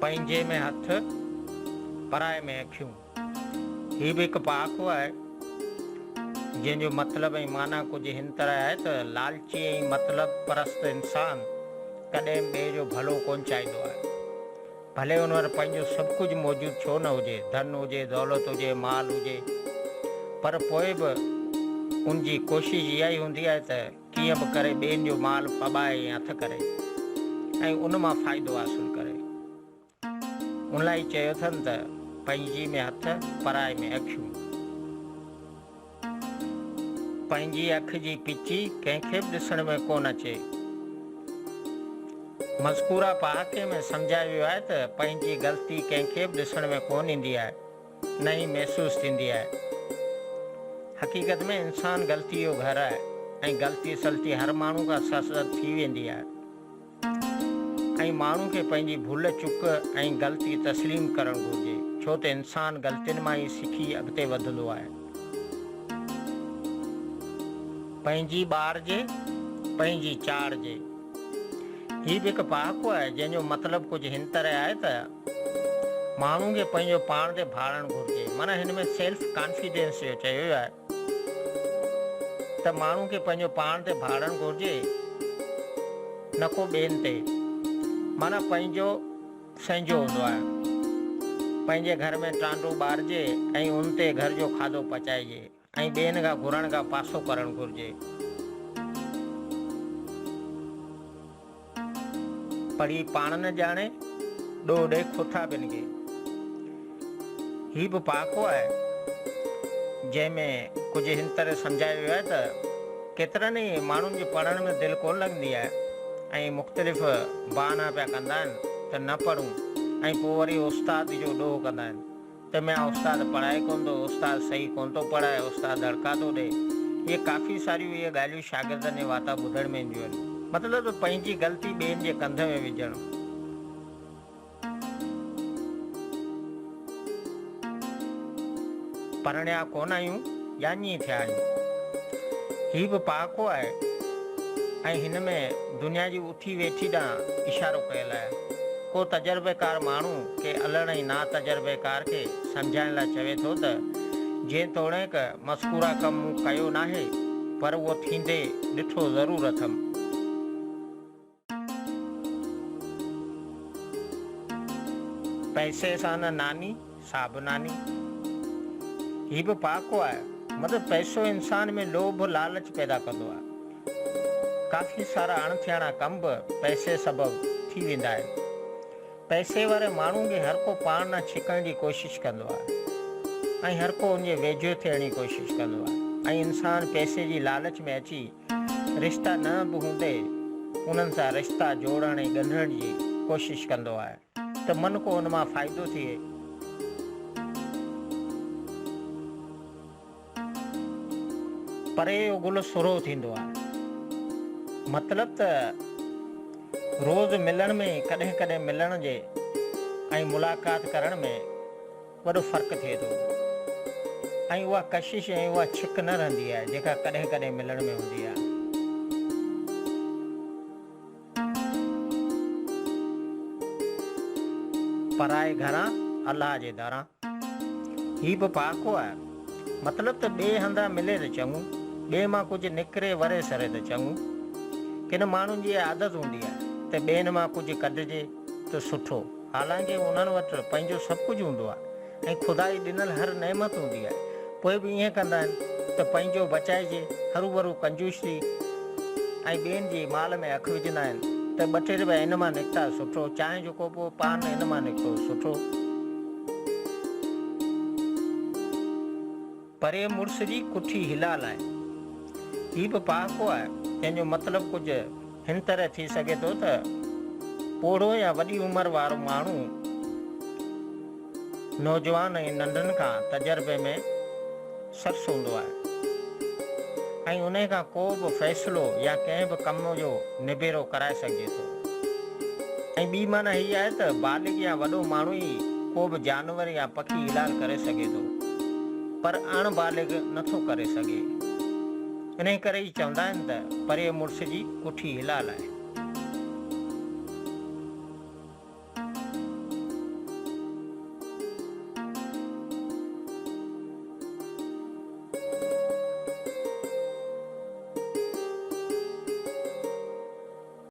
پنهنجي ۾ هٿ، پرائي ۾ اکيون. هي به هڪ پهاڪو آهي، جنهن جو مطلب ۽ معنيٰ ڪجهه هن طرح آهي ته لالچي ۽ مطلب پرست انسان ڪڏهن به ٻئي جو ڀلو ڪونه چاهيندو آهي. ڀلي ان وٽ پنهنجو سڀ ڪجهه موجود ڇو نه هجي، ڌن هجي، دولت هجي، مال هجي، پر پوء به ان جي ڪوشش اها ئي هوندي آهي ته ڪيئن به ڪري ٻين جو مال ڦٻائي ۽ هٿ ڪري ۽ ان مان فائدو حاصل ڪري. ان لاء ئي چيو اٿن ته پنهنجي ۾ هٿ، پرائي ۾ اکيون. پنهنجي اک جي پچي ڪنهن کي به ڏسڻ ۾ ڪونه اچي. مذڪوره پهاڪي ۾ سمجهايو ويو آهي ته پنهنجي غلطي ڪنهن کي به ڏسڻ ۾ ڪونه ايندي آهي، نه ئي محسوس ٿيندي آهي. حقيقت ۾ انسان غلطي جو گهر آهي ۽ غلطي سلطي هر ماڻهو کان سرزد ٿي ويندي آهي. ۽ ماڻهو کي پنهنجي ڀل چڪ ۽ غلطي تسليم ڪرڻ گهرجي، ڇو ته انسان غلطين مان ئي سکي اڳتي وڌندو آهي. پنهنجي ٻارجي، پنهنجي چاڙهجي. هي به هڪ پهاڪو آهي، جنهن جو مطلب ڪجهه هن طرح آهي ته ماڻهو کي پنهنجو پاڻ تي ڀاڙڻ گهرجي، معنيٰ هن ۾ سيلف ڪانفيڊنس جو چيو ويو آهي. ته ماڻهو کي پنهنجو پاڻ تي ڀاڙڻ گهرجي نه ڪو ٻين تي. معنيٰ پنهنجو سهنجو هوندو آهي. پنهنجي گهر ۾ ٽانڊو ٻارجي ۽ ان تي گهر جو کاڌو پچائجي ۽ ٻين کان گهرڻ کان پاسو ڪرڻ گهرجي. پڙهي پاڻ نه ڄاڻي، ڏوهه ڏئي کوٿا ٻن کي. هي به پهاڪو آهي، جنهن ۾ ڪجهه هن طرح سمجهايو ويو آهي ته ڪيترن ئي ماڻهن جي پڙهڻ ۾ دل ڪونه لڳندي آهي ۽ مختلف بهانا پيا ڪندا آهن ته نه پڙهون ۽ پوء وري استاد جو ڏوهه ڪندا آهن. ته ميان استاد پڙهائي ڪونه ٿو، استاد صحيح ڪونه ٿو پڙهائي، استاد دڙڪا ٿو ڏئي. اهي ڪافي ساريون اهي ڳالهيون شاگردن جي واتان ٻڌڻ ۾ اينديون آهن. مطلب ته پنهنجي غلطي ٻين جي ڪنڌ ۾ وجهڻ. پرڻيا ڪونه آهيون، ڄاڃي ٿيا آهيون. هي به پهاڪو آهي ۽ هن ۾ دنيا جي اٿي ويٺي ڏانهن اشارو ڪيل آهي. ڪو تجربيڪار ماڻهو ڪنهن الڙ ۽ ناتجربيڪار کي سمجهائڻ لاء چوي ٿو ته جيتوڻيڪ مذڪوره ڪم مون ڪيو ناهي پر اهو ٿيندي ڏٺو ضرور اٿم. پئسي سان نه ناني، سا به ناني. هي به پهاڪو آهي. مطلب پئسو انسان ۾ لوڀ لالچ پيدا ڪندو آهي. ڪافي سارا اڻ ٿيڻا ڪم به پئسي سبب ٿي ويندا آهن. پئسي واري ماڻهو کي هر ڪو پاڻ ڏانهن ڇڪڻ جي ڪوشش ڪندو آهي ۽ هر ڪو ان جي ويجهو ٿيڻ جي ڪوشش ڪندو آهي ۽ انسان پئسي جي لالچ ۾ اچي رشتا نه به هوندي انهن سان رشتا جوڙڻ ۽ ڳنڍڻ جي ڪوشش ڪندو آهي ته من ڪو ان مان فائدو ٿئي. پري جو گل سرهو ٿيندو آهي. مطلب ته روز ملڻ ۾ ڪڏهن ڪڏهن ملڻ جي ۽ ملاقات ڪرڻ ۾ وڏو فرق ٿئي ٿو ۽ اها ڪشش ۽ اها ڇڪ نه رهندي آهي جيڪا ڪڏهن ڪڏهن ملڻ ۾ هوندي آهي. پرائي گهران الله جي دران. هي به پهاڪو آهي. مطلب ته ٻئي هنڌان ملي ته چڱو، ٻئي مان ڪجهه نڪري وري سري ته چڱو. ڪن ماڻهن جي اها عادت هوندي آهي ته ٻين مان ڪجهه ڪڍجي ته سٺو. حالانڪه انهن وٽ پنهنجو سڀ ڪجهه هوندو آهي ۽ خدا جي ڏنل هر نعمت هوندي آهي، پوء به ائين ڪندا آهن ته پنهنجو بچائجي، هروڀرو ڪنجوسي ۽ ٻين جي مال ۾ اک وجهندا آهن ته ٻه ٽي رپيا ان مان نڪتا سٺو، چانهه جو ڪوپ پان ان مان نڪتو سٺو. پري مڙس جي ڪٺي حلال آهي. هي به پهاڪو آهي، جنهن جو مطلب ڪجهه هن طرح ٿي سگهي ٿو ته پوڙهو يا وڏي عمر وارو ماڻهو نوجوان ۽ ننڍن کان تجربي ۾ سرس هوندو آهي ۽ انهي کان ڪو به فيصلو يا ڪنهن به ڪم جو نبيرو ڪرائي سگهجي ٿو ۽ ٻي معنيٰ هي آهي ته بالغ يا وڏو ماڻهو ئي ڪو به جانور يا پکي حلال ڪري سگهي ٿو پر اڻ بالغ نه ٿو ڪري سگهي. انهي ڪري ئي چوندا آهن ته پريء مڙس جي ڪٺي حلال آهي.